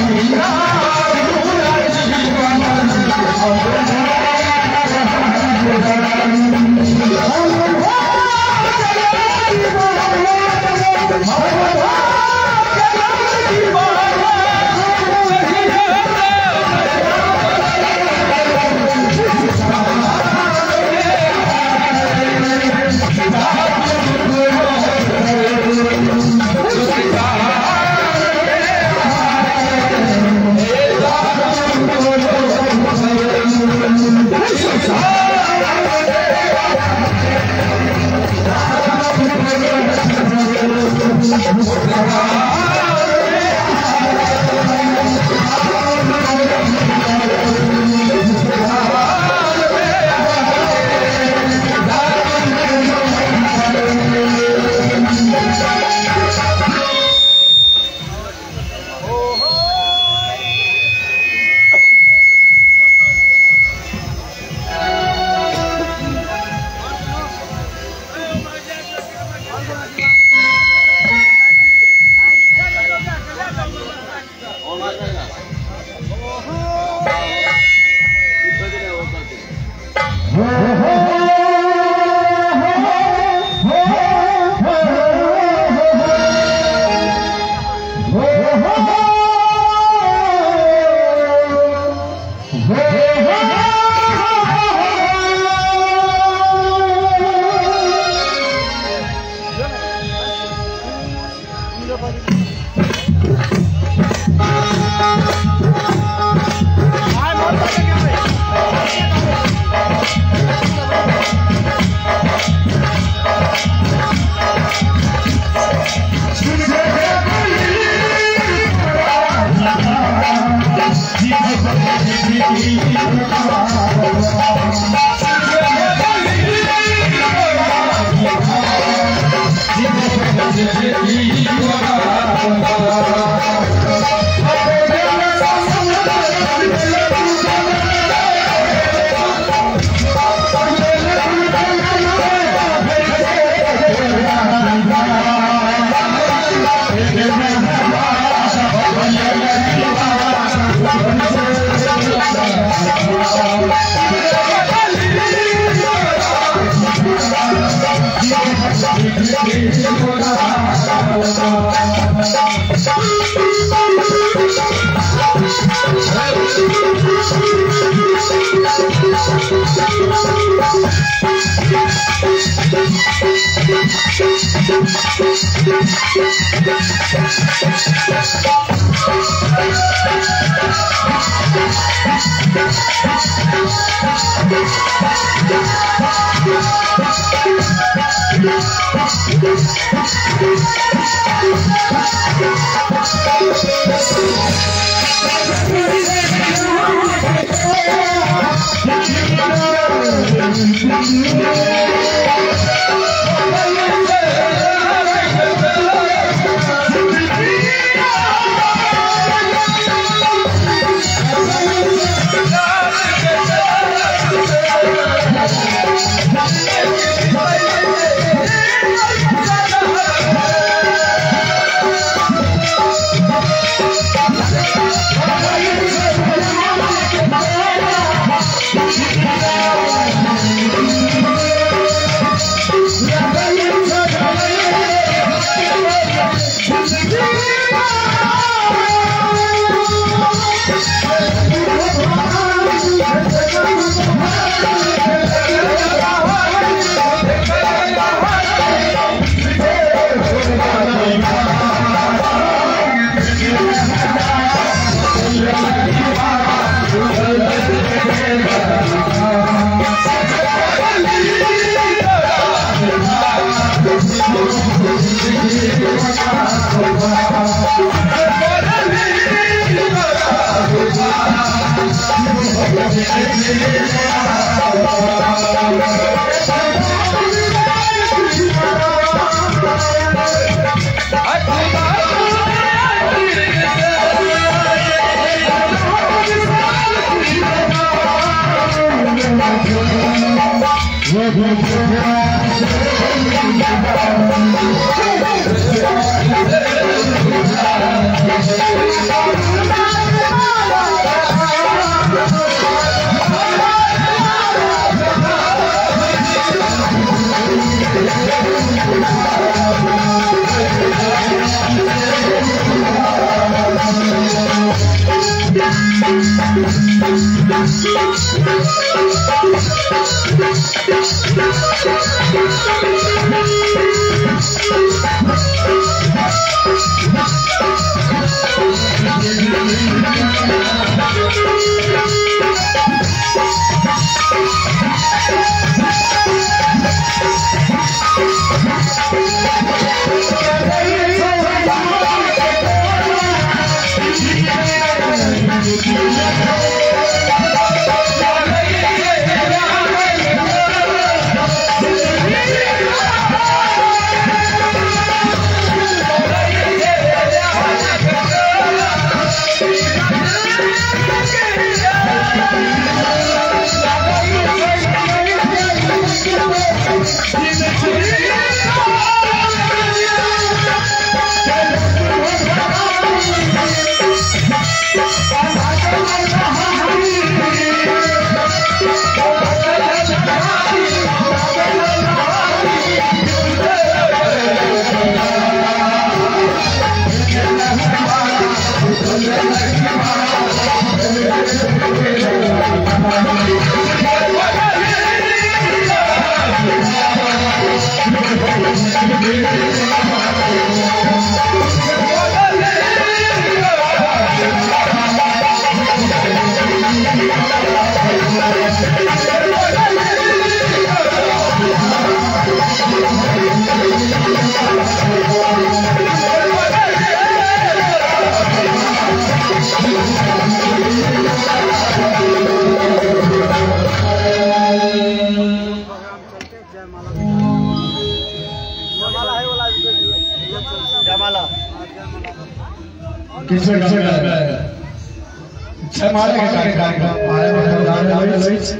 I We'll be right back. किछु जयमाला के कार्यक्रम आरंभ जा रहल अछि।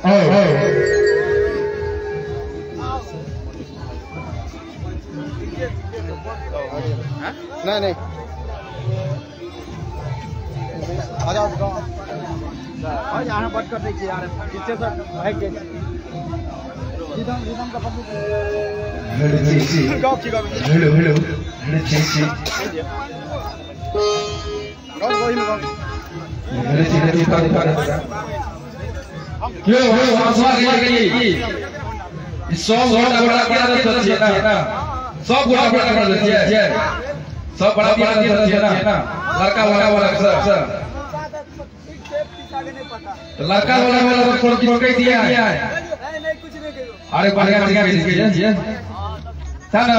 और नहीं नहीं आ जाओ और यहाँ बंद कर दीजिए यार, पीछे से भाग गए। रिदम रिदम का पकड़ गाओ की गाओ। हेलो हेलो हेलो ची ची गाओ वही में गाओ। हेलो ची ची पर क्यों हो हंसवा गई सब गोटा बड़ा बड़ा छियै ना, सब गोटा बड़ा बड़ा छियै, सब बड़ा बड़ा छियै ना। लड़का वाला वाला सर लड़का वाला वाला थोड़ा किछु कहि दिया है। नहीं कुछ नहीं कहियो। अरे बढ़िया बढ़िया छियै ता ना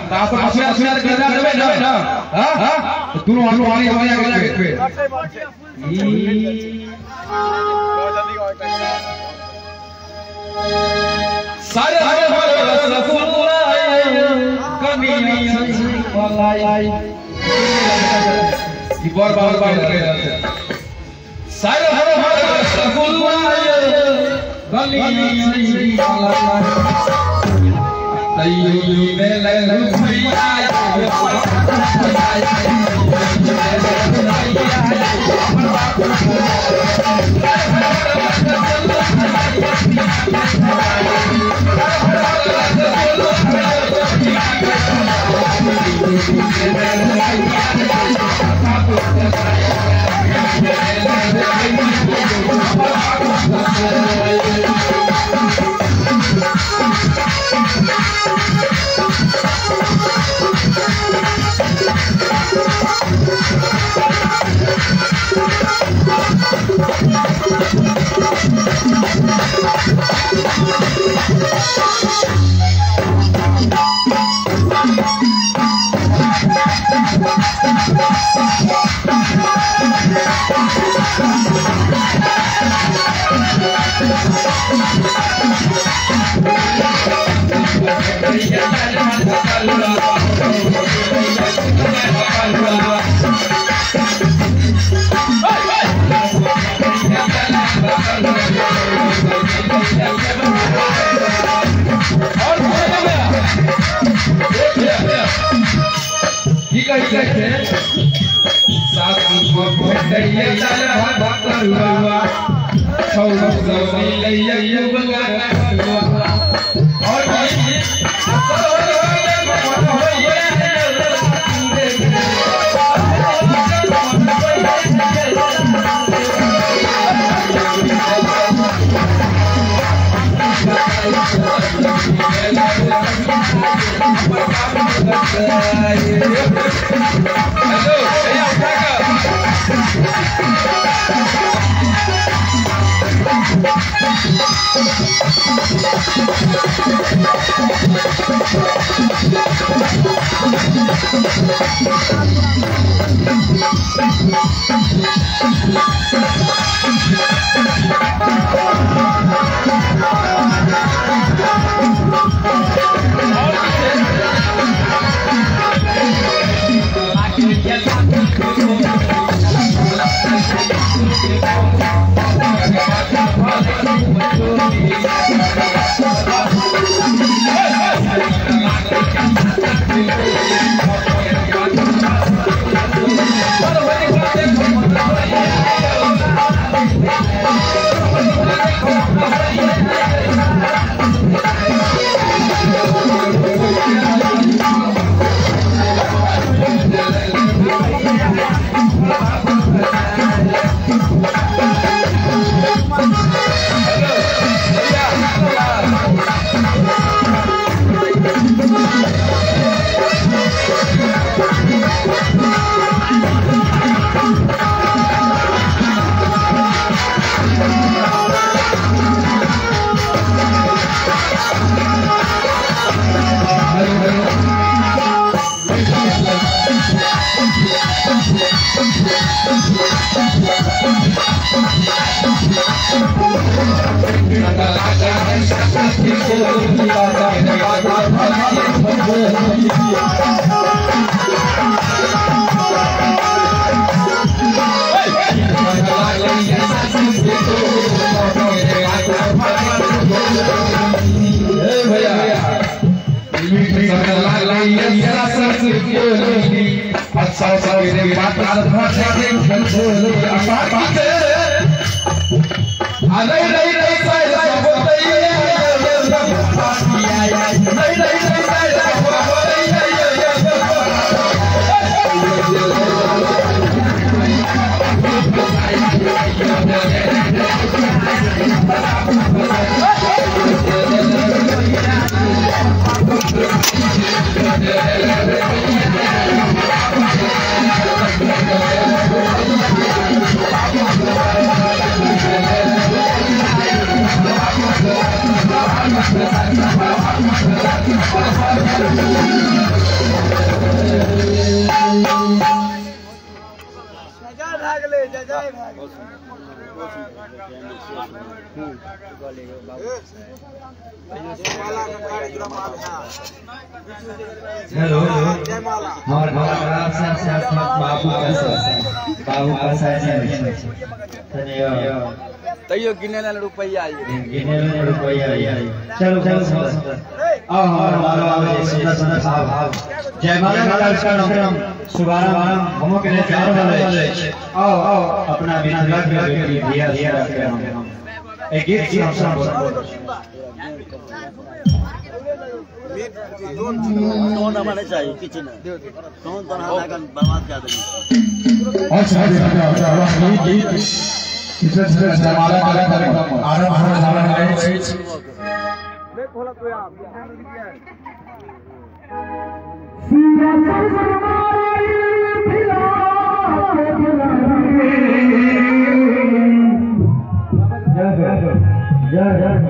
ता अपन सुना सुना के गजा देबै ना। हां हां दुनू आलू आगे आगे आगे के सारे रसगुल्ला कनिया मलाई ई बार बार बार सारे रसगुल्ला कनिया मलाई तैयो में लग भैया Thank बोली अच्छा सवेरे बात भाषा के बोली असाती के आ नहीं नहीं नहीं साई बोलते नहीं नहीं नहीं साई हेलो और बाबू का तैयो गिने ला रुपया गिने ला रुपया। चलो चलो आओ हमारा सुंदर सुंदर भाव जयमाला कार्यक्रम शुभारंभ हम के जा रहल अछि। आओ आओ अपना मिथिला के धिया धिया रखे हम एक गीत से हम सब कौन हमारे चाहिए किसी ने कौन तरह लगन बर्बाद कर देंगे। अच्छा अच्छा गीत जयमाला कार्यक्रम आरंभ हो रहल अछि। जय जय जय।